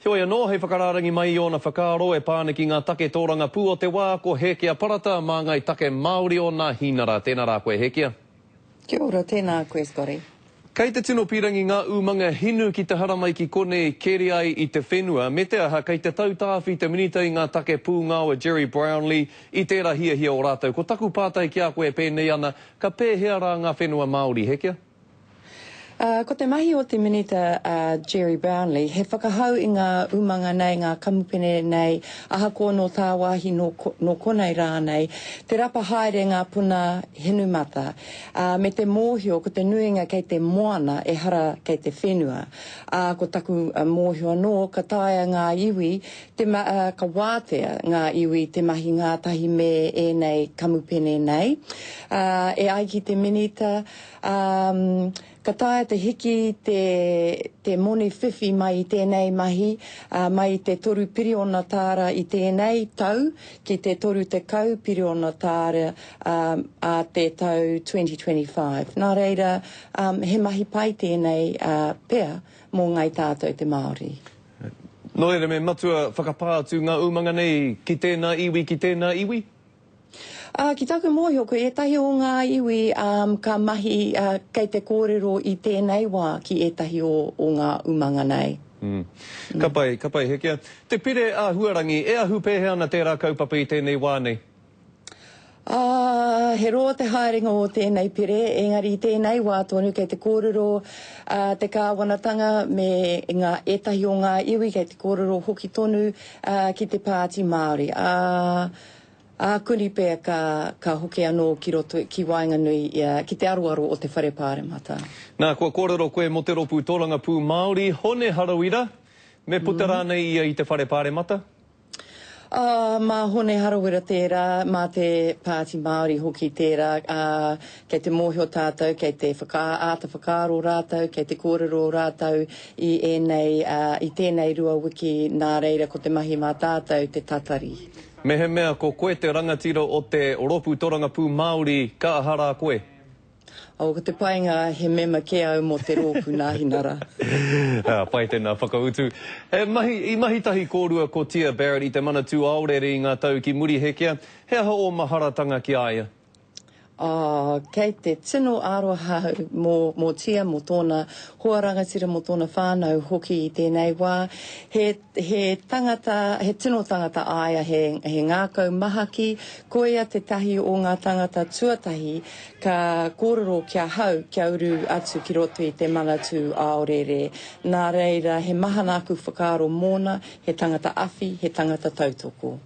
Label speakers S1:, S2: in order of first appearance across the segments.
S1: Heoi anō, hei whakarārangi mai i ōna whakaaro e pā ana ki ngā take tōrangapū o te wā, ko Hēkia Parata, māngai take Māori o Nāhinara. Tēnā rā koe, Hēkia.
S2: Kia ora, tēnā koe, Scotty.
S1: Kei te tino pīrangi ngā umanga hinu ki te haramai ki konei keri ai i te whenua, me te aha kei te tautāwhi te Minita i ngā take pūngao a Gerry Brownlee i tērā hiahia o rātou. Ko taku pātai ki a koe e pēnei ana, ka pēhea rā ngā whenua Māori, Hekia?
S2: Ā, ko te mahi o te Minita a Gerry Brownlee he whakahau i ngā umanga nei, ngā kamupene nei, ahakoa nō tāwāhi, nō, nō konei rānei, te rapa haere ngā puna hinumata, ā, me te mōhio ko te nuinga kei te moana ehara kei te whenua. Ā, ko taku mōhio anō, ka taea ngā iwi te, ā, ka wātea ngā iwi te mahi ngātahi me ēnei kamupene nei. Ā, e ai ki te Minita, Ā, ka taea te hiki te, te moni whiwhi mai i tēnei mahi, ā, mai i te toru piriona tāra i tēnei tau ki te 30 piriona tāra, ā, ā te tau 2025. Nā reira, ā, he mahi pai tēnei, ā, pea mō ngai tātou te Māori.
S1: Nō reira me matua whakapā atu ngā umanga nei ki tēnā iwi, ki tēnā iwi?
S2: Ā, ki taku mōhio, ko ētahi o ngā iwi, ā, ka mahi, ā, kei te kōrero i tēnei wā ki ētahi o, o ngā umanga nei.
S1: Mm. Ka pai, ka pai, Hekia. Te pire āhuarangi, e ahu pēhea ana tērā kaupapa i tēnei wā nei?
S2: Ā, he roa te haerenga o tēnei pire, engari i tēnei wā tonu kei te kōrero, ā, te kāwanatanga me ngā, ētahi o ngā iwi kei te kōrero hoki tonu, ā, ki te Pāti Māori, ā, ākuni pea ka, ka hoki anō ki roto, ki waenganui, ki te aroaro o te Whare Pāremata.
S1: Nā, kua kōrero koe mō te Rōpū Tōrangapū Māori, Hone Harawira, me puta rānei ia i te Whare Pāremata?
S2: Ā, mā Hone Harawira tērā, mā te Pāti Māori hoki tērā, ā, kei te mōhio tātou, kei te whaka, āta whakaaro rātou, kei te kōrero rātou i ēnei, ā, i tēnei rua wiki, nā reira ko te mahi mā tātou te tatari.
S1: Mehemea ko koe te rangatira o te Ropu Torangapū Māori, ka aha rā koe?
S2: Oh, ko te painga he mema kē au mō te rōpū Nāhinara.
S1: Ā, pai tēnā whakautu. He mahi, i mahi tahi kōrua ko Tia Barrett i te Manatū Aorere i ngā tau ki muri, Hekia, he aha ō maharatanga ki a ia?
S2: Ā, kei te tino aroha au mō, mō Tia, mō tōna hoa rangatira, mō tōna whānau hoki i tēnei wā. He, he tangata, he tino tangata a ia, he, he ngākau mahaki. Koia tētahi o ngā tangata tuatahi ka kōrero ki ahau kia uru atu ki roto i te Manatū Aorere. Nā reira, he mahana aku whakaaro mōna, he tangata awhi, he tangata tautoko.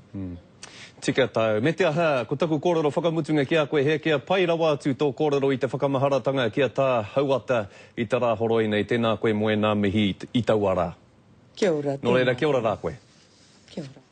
S1: Tika tāu. Me te aha, ko taku kōrero whakamutunga ki a koe, Hēkia, pai rawa atu tō kōrero i te whakamaharatanga ki a Tā Hauata i te Rāhoroi nei. Tēnā koe mō ēnā mihi i taua rā.
S2: Kia ora,
S1: Nō reira, kia ora rā koe.
S2: Kia ora.